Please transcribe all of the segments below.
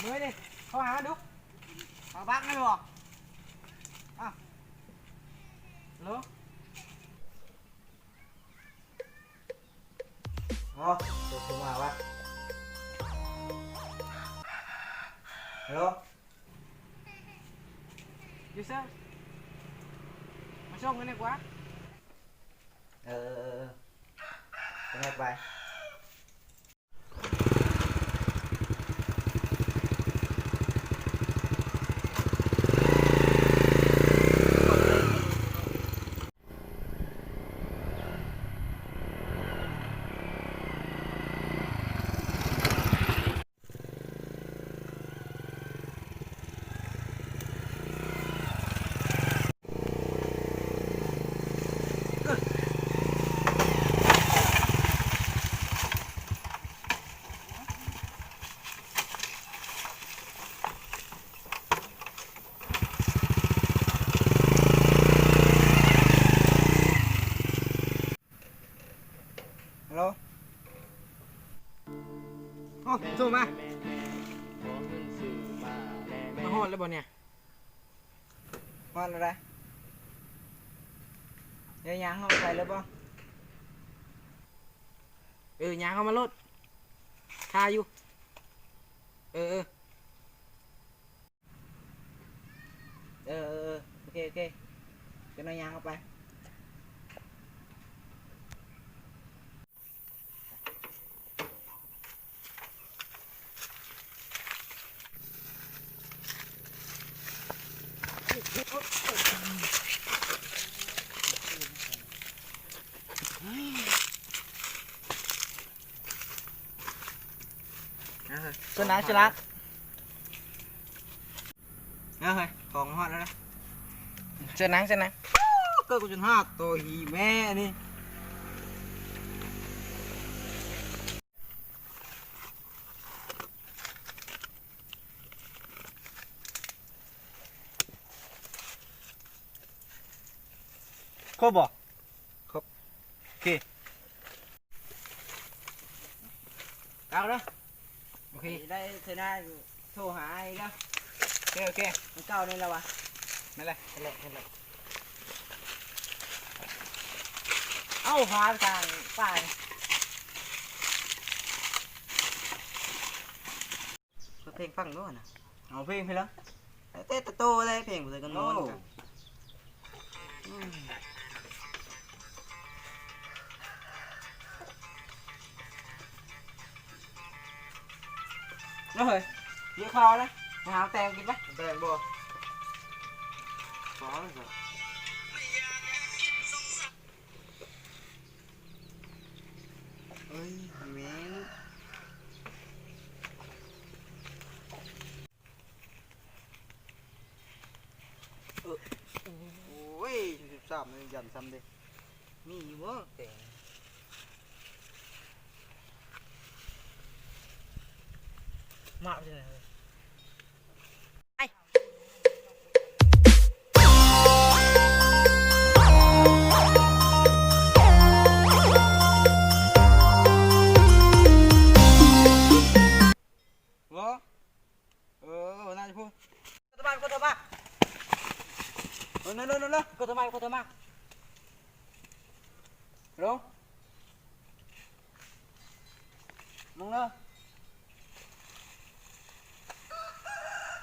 ເມີຍນີ້ ໂທຫາມັນດຸ ເອົາບັກນັ້ນບໍ່? ອ້າວ ຮັລໂຫຼ ອໍ ໂທມາຫາວະ ຮັລໂຫຼ ຢູ່ໃສ? ມາສົ່ງກັນດີກວ່າ. ເອີ ເອີ ເອີ ເອີ ຈັ່ງໃດໄປ. ຮັລໂຫຼ ໂອ້ ໂທມາ ມາຮອດແລ້ວບໍ່ນີ້? ຮອດແລ້ວໃດ. ເດີ ຍ່າງເຂົ້າໄປເລີຍບໍ່? ເອີ ຍ່າງເຂົ້າມາໂລດ ຖ້າຢູ່. ເອີ ເອີ ເອີ ເອີ ເອີ ໂອເຄ ໂອເຄ ຈັກໜ້ອຍຍ່າງເຂົ້າໄປ. ເຊີນນາງ ເຊີນນາງ. ເອີ ຂອງຮອດແລ້ວນະ ເຊີນນາງ ເຊີນນາງ. ເກີດກູຈົນຮອດໂຕຮີແມ່ນີ້. ຄົບບໍ່? ຄົບ ໂອເຄ ເອົາເດີ. ໂອເຄ ໄດ້ເທື່ອໜ້າຢູ່ ໂທຫາອ້າຍເດີ. ໂອເຄ ໂອເຄ ມັນເກົ່ານີ້ແລ້ວວະ. ແມ່ນແຫຼະ ແມ່ນແຫຼະ ແມ່ນແຫຼະ. ເອົ້າ ພາໄປທາງປ່າ. ເປີດເພງຟັງດ້ວຍນະ. ເອົາເພງໃຜລະ? ແຕ່ໂຕແຫຼະ ເພງບໍ່ໃສ່ກັນມ່ວນກັນ. ເຮີ້ຍ ຫິວເຂົ້ານະ ໄປຫາແຕງກິນໄປ. ແຕງບໍ່? ເອີຍ ແມ່ນ. ເອີ ໂອ້ຍ ສິບສາມຍັນຊ້ຳເດ. ມີຢູ່ບໍ່ແຕງ? ມາເລີຍ ໄປ. ເອີ ເອີ ໜ້າຈະພຸ້ນ. ໂກໂຕມາ ໂກໂຕມາ ເອີ ໂນ ໂນ ໂນ ໂກໂຕມາ ໂກໂຕມາ ລົງ ລົງເລີຍ.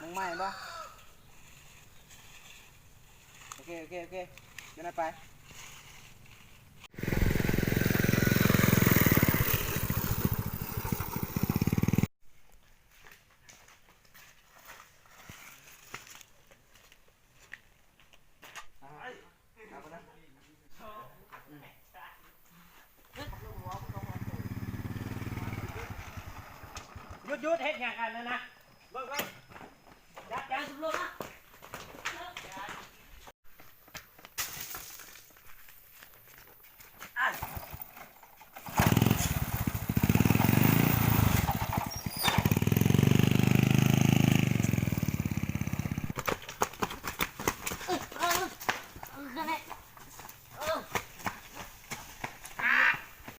ມອງໄມ້ບໍ່? ໂອເຄ ໂອເຄ ໂອເຄ ເດີນໄປ. ຢຸດ ຢຸດ ເຮັດຫຍັງອັນນັ້ນນະ? ເບິ່ງ ເບິ່ງ ຈັບ ຈັບ ສຸບລົງມາ.